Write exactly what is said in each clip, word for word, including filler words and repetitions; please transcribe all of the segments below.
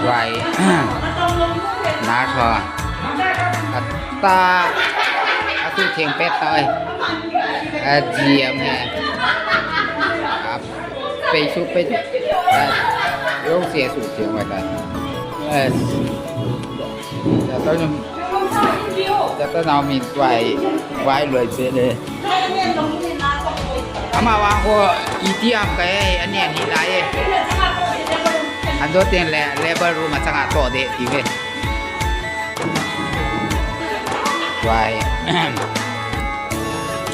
Vai. Na tho. Ata. Atu theng pet ta oi. A G M he. A pei su pei. A, yong se su theng vai ta. Yes. Jata nau, jata nau min vai, vai loi pe le. Ama vang ko iti am ka e, ani ani lai e. An do teng le, labor room a changa to de ti ve. Vai.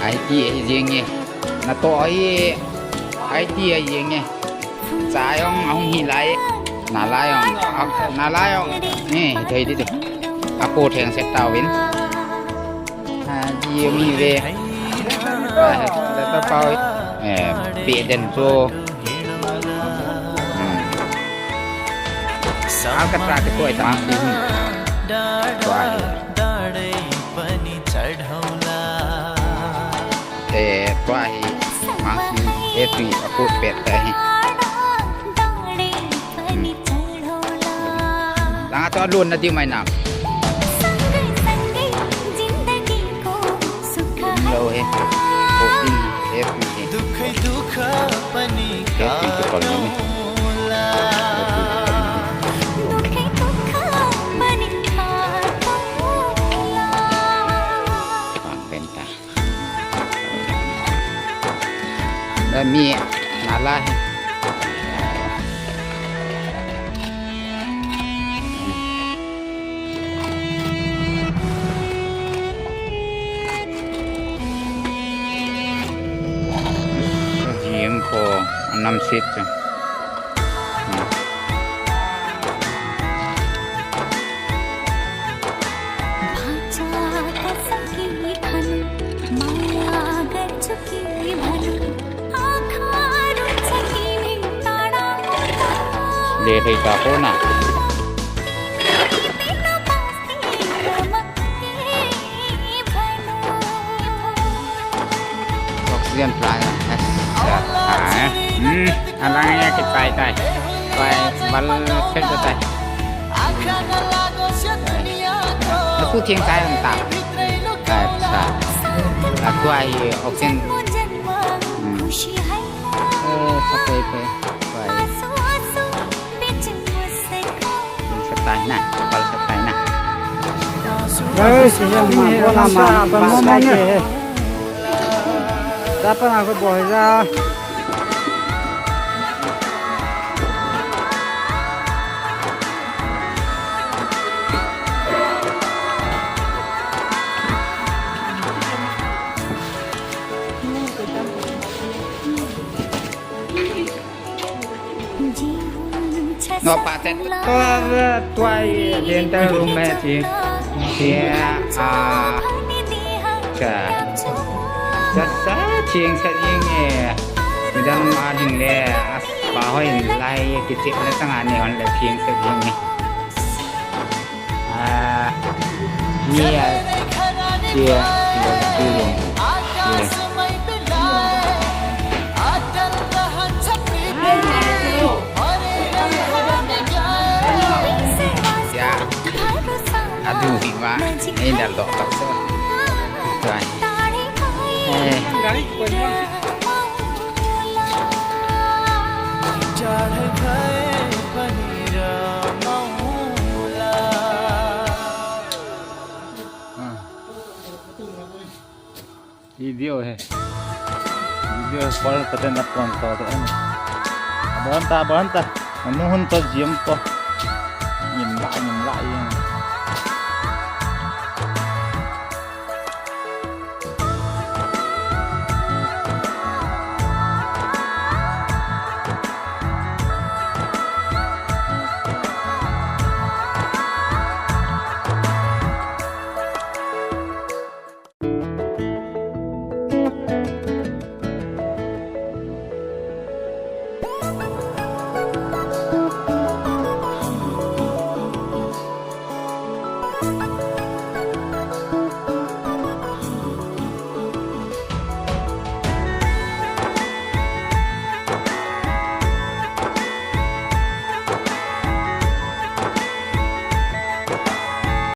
Ai ti e jing e. Na to e. Ai ti e jing e. Cha jong ahung hi lai. Na lai jong, a, na lai jong. Ni, thei di tu. Apo theng set tau vin. Ha, di mi ve. Ha, da ta pau. Eh, pe den tu. Hmm. Alcatraz ke koi ta. Tua hi. Eh, tua hi. Mangsi, eh, tui, a kut pet ta hi. Hmm. Langa to alon na di mai nam. Lo he. Ko di, eh, tui he. Eh, tui ke pang ni. Pang benta. Dah mi nala he. Jim ko anam sit. Le thei ta ko na. Oxygen plant. Yes. Ah, eh. Hmm. Alang ya kitai tai. Tai bal set tai. Asu theng tai ta. Acha. Atua hi oxygen. Hmm. Eh, sapai pai. Pai. Sa tai na, kapal sa tai na. Guys, ini bola sa apa mama ni? Siapa nak buat ya? No, pa te, tua, tua, i, dental room e, ti, ti, a, cha, cha, cha, ching sa jing e, midang ma ding le, as, pa hoi lai, ki ti, le tanga ni hon le, ching sa jing e. Ah, ni a, tia, tia, tia, tia. Ya. Adu hi ma, ni dal do tak so. Tuan. Eh. Video he. Video pal paten apon to to. Abon ta, abon ta. Anu hun to jim to.